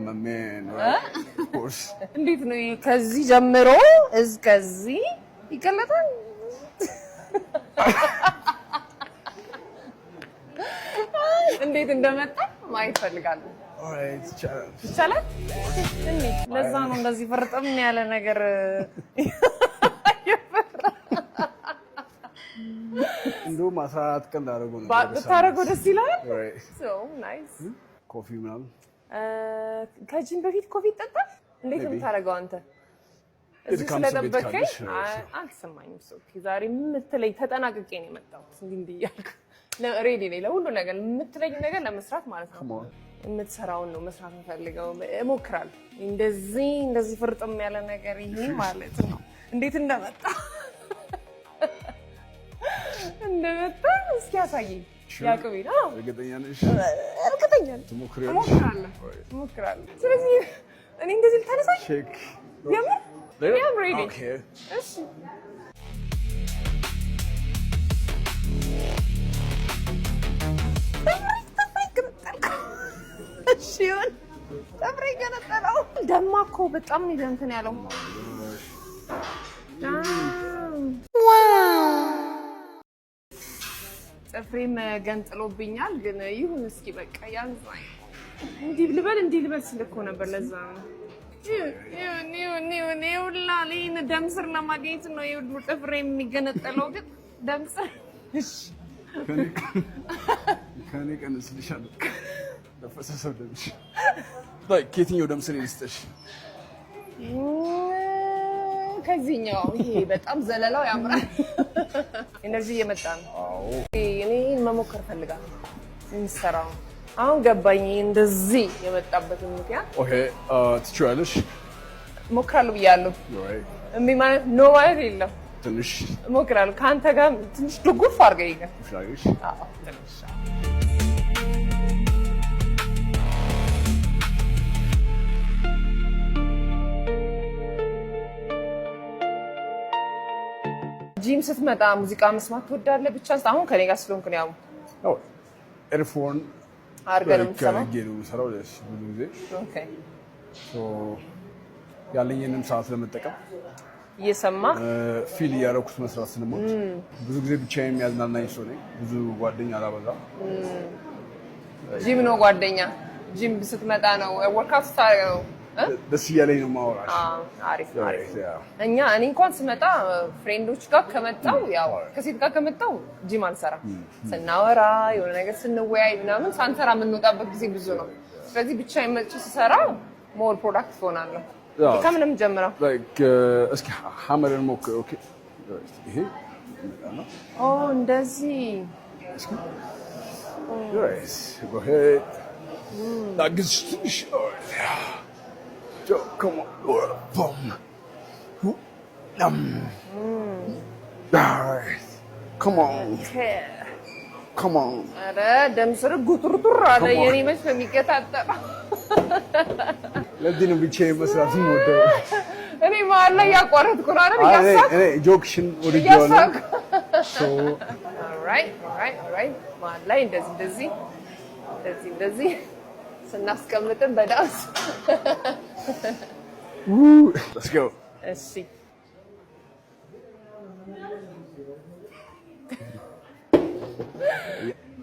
I'm a man, right? Of course. እንዴት ነው ከዚህ ጀምሮ እስከዚህ ይቀለጣል? እንዴት እንደመጣ ማየት ፈልጋለሁ። Alright, ይቻላል። ይቻላል? እንዴ ለዛ ነው እንደዚህ ፍርጥም ያለ ነገር። እንደውም 14 ቀን ላደርገው ነበር። ብታደርገው ደስ ይላል። Right. So nice. Coffee ምናምን። ከጂም በፊት coffee ይጠጣል? እንዴት ነው Maybe. የምታደርገው አንተ? እዚህ የድካም ስሜት ስለጠበቀኝ ካለሽ፣ አልተሰማኝም። Okay፣ ዛሬ የምትለኝ ተጠናቅቄ ነው የመጣሁት። እንዲህ እንዲህ እያልኩ ready ነኝ ለሁሉ ነገር፣ የምትለኝ ነገር ለመስራት ማለት ነው። Come on. የምትሰራውን ነው መስራት የምፈልገው። እሞክራለሁ። እንደዚህ እንደዚህ ፍርጥም ያለ ነገር ይሄ ማለት ነው። እንዴት እንደመጣ እስኪ ያሳየኝ። ያዕቆብ ነው። እርግጠኛ ነሽ? እርግጠኛ ነኝ። ትሞክሪያለሽ? እሞክራለሁ እሞክራለሁ። ስለዚህ እኔ እንደዚህ ልታነሳኝ? Check. የምር I'm ready. Okay. እሺ። እሺ ይሁን። ጥፍሬ ገነጠለው። ደማ እኮ በጣም ነው እንትን ያለው። ጥፍሬም ገንጥሎብኛል፣ ግን ይሁን እስኪ በቃ ያንዛ። እንዲህ ልበል እንዲህ ልበል ስል እኮ ነበር። ለዛ ነው። ይሁን ይሁን ይሁን። ይኸውላ ይህን ደም ስር ለማግኘት ነው ይኸውልህ ጥፍሬ የሚገነጠለው፣ ግን ደም ስር እሺ። ከእኔ ቀንስልሻለሁ። ለፈሰሰው ደምሽ like ከየትኛው ደም ስር ልስጥሽ? ከዚህኛው ይሄ በጣም ዘለላው ያምራል። Energy እየመጣ ነው። አዎ። እኔ መሞከር ፈልጋለሁ። የሚሰራው አሁን ገባኝ። እንደዚህ የመጣበትን ምክንያት። Okay፣ ትችያለሽ። እሞክራለሁ ብያለሁ። Right. እምቢ ማለት no ማለት የለም። ትንሽ እሞክራለሁ። ከአንተ ጋር ትንሽ ድጉፍ አድርገኝ ግን። ትችላለሽ። አዎ፣ ትንሽ። ጂም ስትመጣ ሙዚቃ መስማት ትወዳለህ? ብቻ አሁን ከኔ ጋር ስለሆንክ ነው ያው ያው earphone አድርገህ ነው የምትሰማው? አድርጌ ነው የምሰራው ደስ ብዙ ጊዜ። So ያለኝንም ሰዓት ለመጠቀም እየሰማ feel እያደረኩት መስራት ስለምወድ ብዙ ጊዜ ብቻዬን የሚያዝናናኝ ሰው ነኝ። ብዙ ጓደኛ አላበዛም። ጂም ነው ጓደኛ። ጂም ስትመጣ ነው workout ስታደርገው እ? ደስ እያለኝ ነው የማወራሽ። አሪፍ አሪፍ። Yeah. እኔ እንኳን ስመጣ friend ኦች ጋር ከመጣው ያው ከሴት ጋር ከመጣው ጂም አልሰራም። ስናወራ የሆነ ነገር ስንወያይ ምናምን ሳንሰራ የምንወጣበት ጊዜ ብዙ ነው። ስለዚህ ብቻዬን መጥቼ ስሰራ more productive ሆናለሁ። ከምንም ጀምረው። Like እስኪ hammer ን ሞክር። Okay፣ ይሄ ኦ እንደዚህ። እስኪ። Right, go ahead. ላግዝሽ ትንሽ። Come on. Boom. Alright. Come on. Come on. ኧረ ደም ስር ጉጥርጡር አለ። Come on. የኔ መች ነው የሚገጣጠረው? ለዚህ ነው ብቻዬን መስራት የምወደው። እኔ መሀል ላይ ያቋረጥኩ ነው አይደል? አይ፣ እያሳኩ እኔ joke ሽን ወድጄዋለሁ። እያሳኩ። So Alright, alright, alright። መሀል ላይ እንደዚህ እንደዚህ እንደዚህ እንደዚህ ስናስቀምጥን በዳንስ። Woo, let's go. እሺ።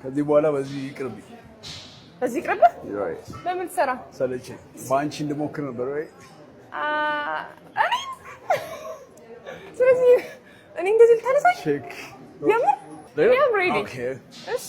ከዚህ በኋላ በዚህ ይቅርብኝ። በዚህ ይቅርብህ። Right. በምን ትሰራ? ሰለቸኝ። በአንቺ እንድሞክር ነበር ወይ? እኔ ስለዚህ እኔ እንደዚህ ልታነሳኝ? Check. የምር I'm ready. Okay. እሺ።